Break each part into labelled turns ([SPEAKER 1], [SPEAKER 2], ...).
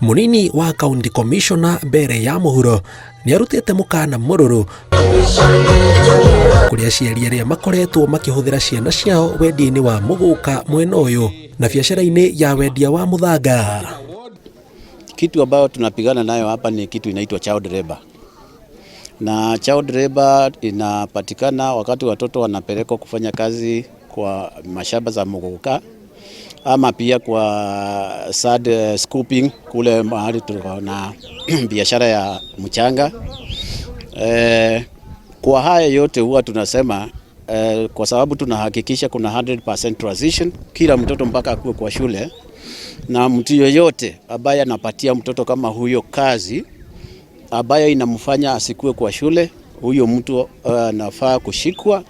[SPEAKER 1] Munini wa county commissioner mbere ya muhuro nĩ arutĩte mũkana mũrũrũ kũrĩ aciari arĩa makoretwo makĩhũthĩra ciana ciao wendia-inĩ wa mũgũka mwena ũyũ na biacara-inĩ ya wendia wa mũthanga.
[SPEAKER 2] Kitu ambayo tunapigana nayo hapa ni kitu inaitwa child labor. Na child labor inapatikana wakati watoto wanapelekwa kufanya kazi kwa mashamba za muguka ama pia kwa sand scooping kule mahali tuko na biashara ya mchanga. Kwa haya yote huwa tunasema kwa sababu tunahakikisha kuna 100% transition, kila mtoto mpaka akuwe kwa shule, na mtu yoyote ambaye anapatia mtoto kama huyo kazi ambayo inamfanya asikue kwa shule, huyo mtu anafaa kushikwa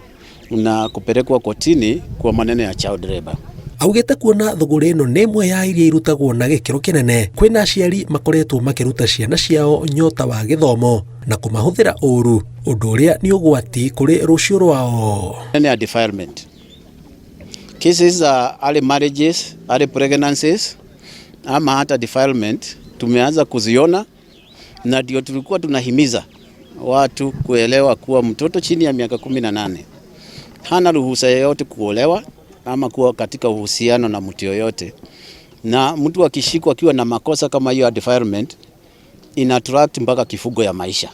[SPEAKER 2] na kupelekwa kotini kwa maneno ya child labor.
[SPEAKER 1] Augĩte kuona thũgũrĩ ĩno nĩ ĩmwe ya iria irutagwo na gĩkĩro kĩnene, kwĩna aciari makoretwo makĩruta ciana ciao nyota wa gĩthomo na kũmahũthĩra ũru, ũndũ ũrĩa nĩ ũgwati kũrĩ rũciũ rwao.
[SPEAKER 2] Nene ya defilement cases za early marriages, early pregnancies ama hata defilement tumeanza kuziona, na ndio tulikuwa tunahimiza watu kuelewa kuwa mtoto chini ya miaka 18 hana ruhusa yoyote kuolewa ama kuwa katika uhusiano na mtu yoyote, na mtu akishikwa akiwa na makosa kama hiyo ya defilement ina attract mpaka kifungo ya maisha.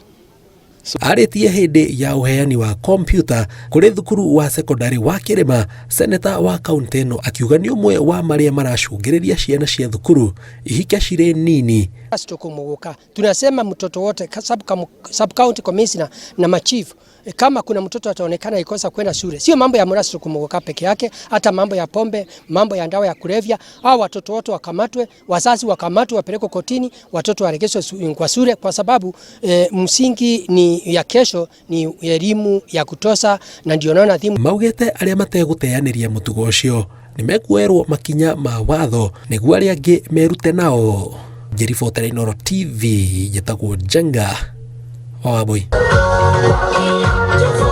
[SPEAKER 1] So, arĩtie hĩndĩ ya ũheani wa kompyuta kũrĩ thukuru wa sekondari wa Kĩrĩma, seneta wa kaunti ĩno akiuga nĩ ũmwe wa marĩa maracũngĩrĩria ciana cia thukuru ihike cirĩ nini.
[SPEAKER 3] Muguka tunasema mtoto wote sub county commissioner na machief, kama kuna mtoto ataonekana ikosa kwenda shule, sio mambo ya Murasi Muguka peke yake, hata mambo ya pombe, mambo ya ndawa ya kulevya, hao watoto wote wakamatwe, wazazi wakamatwe, wapelekwe kotini, watoto waregeshwe kwa shule, kwa sababu msingi ni ya kesho ni elimu ya kutosha, na ndio naona thimu
[SPEAKER 1] Maugĩte arĩa mategũteanĩria mũtugo ũcio nĩ mekuoerwo makinya ma watho nĩguo arĩa angĩ merute nao. Ngĩribotera Inooro TV, njĩtagwo Njenga wa Wambui.